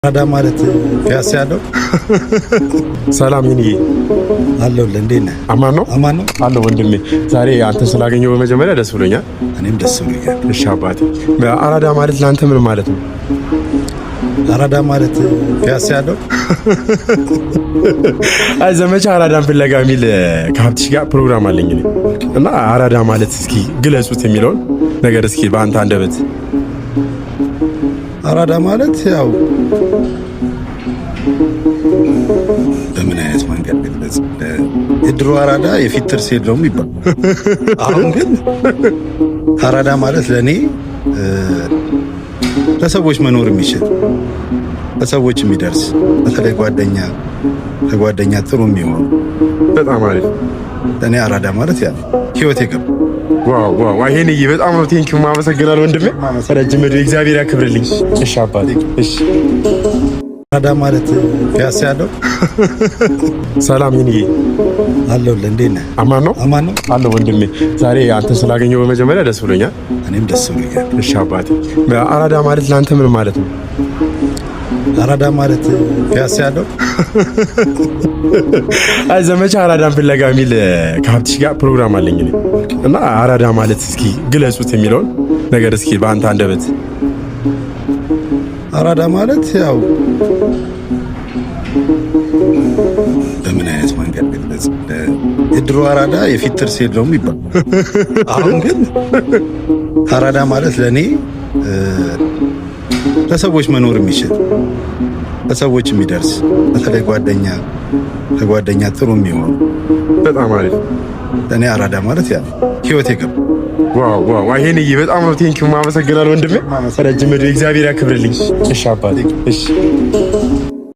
አራዳ ማለት ፒያሳ ያለው። ሰላም ይንዬ። አለሁልህ። እንዴት ነህ? አማን ነው። አማን ነው። አለሁ ወንድሜ። ዛሬ አንተ ስላገኘው በመጀመሪያ ደስ ብሎኛል። እኔም ደስ ብሎኛል። እሺ አባቴ፣ አራዳ ማለት ለአንተ ምን ማለት ነው? አራዳ ማለት ፒያሳ ያለው። አይ፣ ዘመቻ አራዳን ፍለጋ የሚል ከሀብትሽ ጋር ፕሮግራም አለኝ እኔ። እና አራዳ ማለት እስኪ ግለጹት የሚለውን ነገር እስኪ በአንተ አንደበት። አራዳ ማለት ያው በምን አይነት መንገድ ልግለጽ? የድሮ አራዳ የፊት ጥርስ የለውም ይባላል። አሁን ግን አራዳ ማለት ለእኔ ለሰዎች መኖር የሚችል፣ ለሰዎች የሚደርስ፣ በተለይ ጓደኛ ለጓደኛ ጥሩ የሚሆን። በጣም አሪፍ። ለእኔ አራዳ ማለት ያ ነው። ህይወት የገባ። Wow፣ ይሄንዬ በጣም ነው thank you፣ አመሰግናለሁ ወንድሜ። ረጅም ዕድሜ እግዚአብሔር ያክብርልኝ። እሺ አባቴ፣ እሺ። አራዳ ማለት ፒያሳ ያለው። ሰላም ይንዬ። አለሁልህ። እንዴት ነህ? አማን ነው። አማን ነው። አለሁ ወንድሜ። ዛሬ አንተ ስላገኘው በመጀመሪያ ደስ ብሎኛል። እኔም ደስ ብሎኛል። እሺ አባቴ፣ አራዳ ማለት ለአንተ ምን ማለት ነው? አራዳ ማለት ፒያሳ ያለው። አይ፣ ዘመቻ አራዳን ፍለጋ የሚል ከሀብትሽ ጋር ፕሮግራም አለኝ እኔ። እና አራዳ ማለት እስኪ ግለጹት የሚለውን ነገር እስኪ በአንተ አንደበት። አራዳ ማለት ያው በምን አይነት መንገድ ልግለጽ? የድሮ አራዳ የፊት ጥርስ የለውም ይባላል። አሁን ግን አራዳ ማለት ለእኔ ለሰዎች መኖር የሚችል፣ ለሰዎች የሚደርስ፣ በተለይ ጓደኛ ለጓደኛ ጥሩ የሚሆን። በጣም አሪፍ። ለእኔ አራዳ ማለት ያ ነው። ህይወት የገባ። Wow፣ ይሄንዬ በጣም ነው thank you፣ አመሰግናለሁ ወንድሜ። ረጅም ዕድሜ እግዚአብሔር ያክብርልኝ። እሺ አባቴ፣ እሺ።